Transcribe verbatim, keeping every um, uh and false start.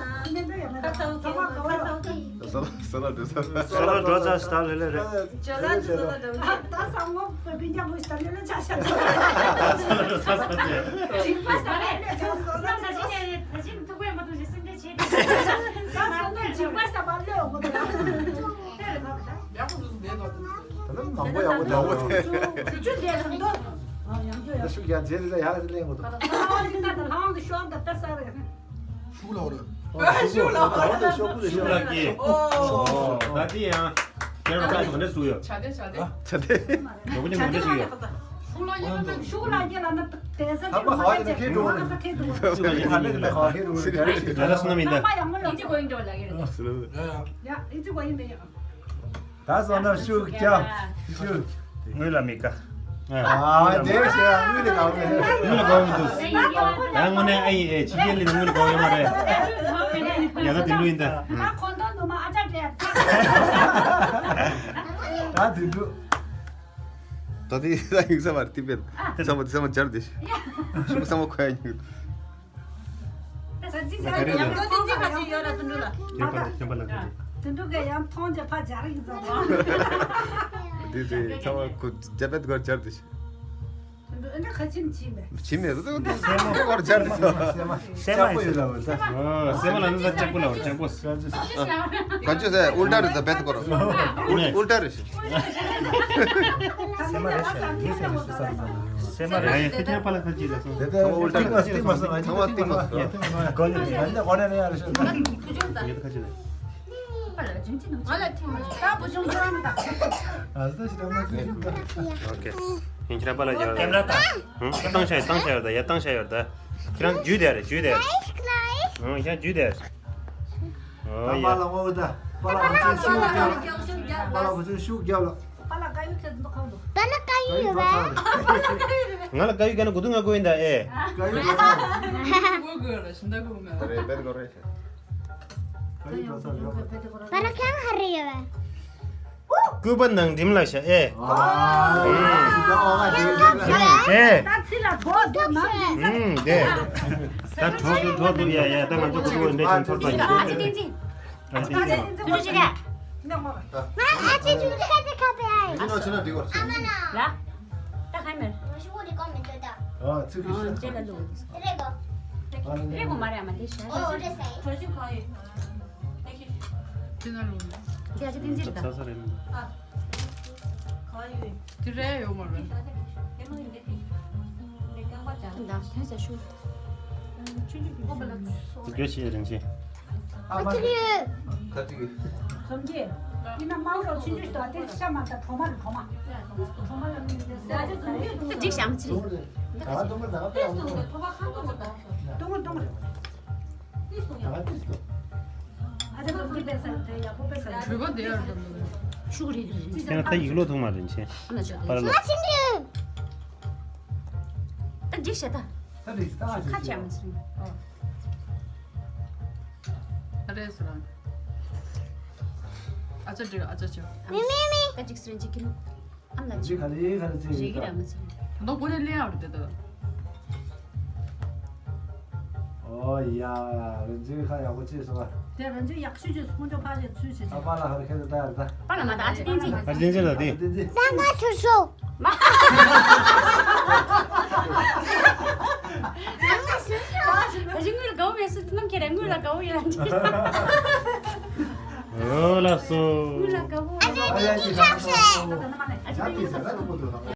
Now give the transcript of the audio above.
ཁ་ཚ་ཁ་ཚ། ས་ལ་ས་ལ་འགྲོ་ས། ས་ལ་འགྲོ་ས་ཞིག་ད་ལེ་ལེ་རེད། ཇོ་ལ་ཇོ་ལ་འགྲོ་ས། ད་ས་ངོ་བོད་པའི་ཉམས་པོ་ཞིག་ད་ལེ་ལེ་ཆ་ཤ་ད། ས་ལ་འགྲོ་ས་ས་ཏེ། ཇིང་པ་ས་ལ་ལེ་ཇོ་ས་ལ་ད་ཅི་ནས་ད་ཅི་ཐུག་པའི་མ་ཐུག་ཅི་སེམས་ཁྲལ་བྱེད། ད་ས་ལ་ཇིང་པ་ས་པ་ལེ་འོ་མོ་ད། ད་ནང་པོ་ཡག་པོ་འདུག་ཡག་པོ་དེ། ཆུ་ཆུ་དེ་རང་འདུག་ཡང་ཆུ་ཡག་ཤུགས་ཡག་རྗེས་ལ་ཡག་ལེན་གོ་འདུག་ལྷང་ལྷང་ཤོག་ད་ད་ས་རེད། ཤུགས་ལ་འོ་རེད། ཤུགས་ལ་འོ་རེད། ཤུགས་ལ་ཤུགས་ལ་ཀི། ཨོ་ད་དེ་ཡང་དེ་རང་ཁ་ཐུག་འདྲ་སུ་ཡོད། ཆ་དེ་ཆ་དེ། ཆ་དེ། ལོ་ཀུ་ཉི་མ་འདྲ་ཞིག་ཡོད། ཤུགས་ལ་རྒྱལ་ལ་ན་དེ་ས་ལྷག་པ་ཧ་གོ་ཡ་ཁེ་འགྲོ་ང་ས་ཁེ་འགྲོ། ཤུགས་ལ་རྒྱལ་ཁེ་འགྲོ། ད་ལ་སོ་ན་མི་འདའ། ཡང་མོ་ལ་ཡིན་གཅིག་གོ་ཡིན་འགྲོ་ལ་ཡིན། ཡ་ཡིན་གཅིག་གོ་ཡིན་མེད་ཡ། ད་སོ་ན་ཤུགས་རྒྱག་ཤུགས། དངུལ་ལ་མི་དགའ། ཨ་དེ་ཞེ་ཡ་དངུལ་ལ་དགའ་བ་མེད། དངུལ་ལ་དགའ་བ་མི་འདུག་ད་དངོས་གནས་ཨ་ཡི་ཨེ་ཕྱི་རྒྱལ་ལི་དངུལ་ལ་དགའ་བ་ཡོད་མ་རེད། ཡ་ད་དེ་འདྲ་ཡིན་ད། ད་དེ་འདྲ། ད་དེ་ད་ཡིག་ཚང་མར་ཏི་པེ་བསམ་པ་བསམ་པ་སྦྱར་ཏེ་ཤི་ཤི་བསམ་པ་ཁོ་ཡ་ཉུག་ད་ཁ་རེ་ཡང་ད་ཏོ་ཏི་ཏི་ཁ་ཅིག་ཡོད་ར་དུ་འགྲོ་ལ། ཁྱོད་པ་ཁྱོད་པ་ལ་ཁ་ཅིག་དུ་འགྲོ་ག་ཡང་མཐོང་རྒྱ་ཕ་སྦྱར་ཡིན་ཙང་། དེ་དེ་ཚང་མ་ཁོ་རྒྱ་བད་གོར་སྦྱར་ཏེ་ཤི། དུ་འགྲོ་ཨ་ནི་ཁ་ཆིམ་ཆིམ་པས། ཆིམ་མེད་རུ་དུ་དུ་སེ་མོ་གོར་སྦྱར་ཏེ་ཤི། སེ་མ་ཡོད་ལ་བར་ད། སེ་མ་ལ་ནི་ད་ལྕགས་པོ་ལ་བར་ལྕགས་པོ། ག་ཅུ་ཟེ་ཨུལ་ཏ་རེ་ད་བད་གོར། ཨུལ་ཏ་རེ་ཤི། སེ་མ་རེད་ཤག་ཡིན་ཟེར་ཞུ་ས་རེད། སེ་མ་རེད། ཡ་ཡ་ཁྱེད་ཁྱེད་པ་ལ་ཁ་ཅིག་ལ་སོང་། དེ་ཚང་མ་ཨུལ་ཏ་རེད། ཚང་མ་ཏིག་མ་སོང་། ཡ་ཏིག་མ་སོང་། གོ་ནི་རེད། ཡ་ཁ་ཅིག་ལ། ཨོ་ཁེ། ཡིན་ཁྱེད་རང་པ་ལ་ཡ། ཀེམ་ར་ད། ཧུང་། བཏང་ཤ་ཡོད་བཏང་ཤ་ཡོད་ད་ཡ་བཏང་ཤ་ཡོད་ད། ཁྱེད་རང་རྒྱུས་དེ་རེད་རྒྱུས་དེ་རེད། ཧུང་ཁྱེད་རང་རྒྱུས་དེ་རེད། ཨོ་ཡ། པ་ལ་ངོ་ད། པ་ལ་བུ་ཆུང་ཤུགས་རྒྱབ། པ་ལ་བུ་ཆུང་ཤུགས་རྒྱབ་ལ། པ་ལ་ཀ་ཡུ་ཁྱེད་འདུག་ཁང་འདུག་པ་ལ་ཀ་ཡུ་ཡོད་པས། ང་ལ་ཀ་ཡུ་ཀ་ན་གུ་དུ་ང་གོ་ཡིན་ད་ཨེ། ཀ་ཡུ་གོ་ཚར། གོ་གོ་ར་ཤིན་ད་གོ་མེད། རེད་པད་གོ་རེད། ཀ་ཡུ་གོ་ཚར་ཡོད། པ་ལ་ཁྱང་ཧ་རེ་ཡོད་པས། སྐུད་པ་ནང་འགྲིམ་ལ་ཤ་ཨེ། ཨ་ཨེ། ད་ཚི་ལ་གོ་དུ་ནང་འགྲིམ་ས། ཨུམ་དེ། ད་གྲོགས་དུ་གྲོགས་དུ་ཡ་ཡ་ད་ང་ཚོ་གུ་དུ་འདྲ་ཅན་ཚོར་ཙམ་ཡིན། ཨ་ཅེ་ཏིང་ཏིང་། ཨ་ཅེ་ཏིང་ཏིང་། ང་ཨ་ཅེ་ཏིང་ཏིང་ཁ་ཅེ་ཁ་པེ་ཨ་ཡིན། ཨ་མ་ན། ལ། ད་ཁ་མེར། ཨ་ཚི་གི་ཤ། ཅེ་ལ་ལུ། རེ་གོ། རེ་གོ་མ་རེ་ཨ་མ་དེ་ཤ། ཨོ་རེ་སེ། ཁྲོ་ཞུ་གང་ཡོད། དེ་ན་ལུ། དེ་ཨ་ཅེ་ཏིང་ཏིང་རེད་ད། ས་ས་རེད་མོ། ཨ། གང་ཡོད། དེ་རེ་ཡོད་མ་རེད། ད་ཐོན་ས་ཤུ། ཨོ་བ་ལ། དགེ་བཤེས་རིན་ཆེན། ཨ་མ། ཁ་ཅིག་ཡོད། ཁ་ཅིག་ཡོད། ཙམ་གྱིས། ཡིན་ན་དམངས་གླུ་ཆུང་ཆུང་ཞིག་དང་དེ་ཤ་མ་དང་གྲོ་མ་རེད་གྲོ་མ། གྲོ་མ་ལ་མི་འདི་འགྲིག་ཤག་མི་ཚེ་རིང་། ད་ག་དུང་མ་ད་ག་ཏོ་ཏོ་ཏོ་ཏོ་ཏོ་ཏོ་ཏོ། ཨ་ཅག་གི་དཔེ་ས་དེ་ཡག་པོ་དཔེ་ས་གྲོད་པ་དེ་ཡར་འགྲོ་འདུག་ཤུགས་རེ་རེ་རེ། ཁྱེད་རང་ད་ཡིག་ལོ་ཐུང་མ་རིན་ཆེ། ཨ་ན་ཅག་པ་ར་ལ། ད་འགྲིག་ཤག་ད། ད་འགྲིག་ད་ཁ་ཆེ་མི་ཚེ་རིང་། ཨ་རེད་སོ་རང་། ཨ་ཅག་འགྲིག་ཨ་ཅག་ཅག་མི་མི་མི། ད་འགྲིག་སེ་རིན་ཆེ་ཁྱེད། ཨ་མ་ལ་ཅི། ཁ་ལི་ཁ་ལི་ཅི། རེ་གི་ར་མི་ཚེ། ད་ནོ་གོ་ནས་ལེན་ཡག་རེད་དེ་ད། ཨོ་ཡ། རིན་ཆེན་ཁ་ཡག་པོ་ཅི་སོང་བ། དེ་རིན་ཆེན་ཡག་ཤོས་ཅི་སོང་ཅོ་ཕ་ཞེ་ཚུལ་ཆེ་ཆེ། ཨ་པ་ལ་ཧར་ཁེ་ད་ད་ཡར་ད། པ་ལ་མ་ད་ཨ་ཅི་བསྟན་འཛིན། ཨ་བསྟན་འཛིན་ལ་དེ། བསྟན་འཛིན། ད་ང་ཆུ་ཤོ། མ། རིན་དངུལ་དགའ་བོ་མེད་སུ་ནམ་ཁྱེད་ར་དངུལ་ལ་དགའ་བོ་ཡོད་ལ། ཨོ་ལགས་སོ། དངུལ་ལ་དགའ་བོ། ཨ་ཅག་གི་ཁྱབ་ཤེ། ཨ་ཅག་གི་ཁྱབ་ཤེ།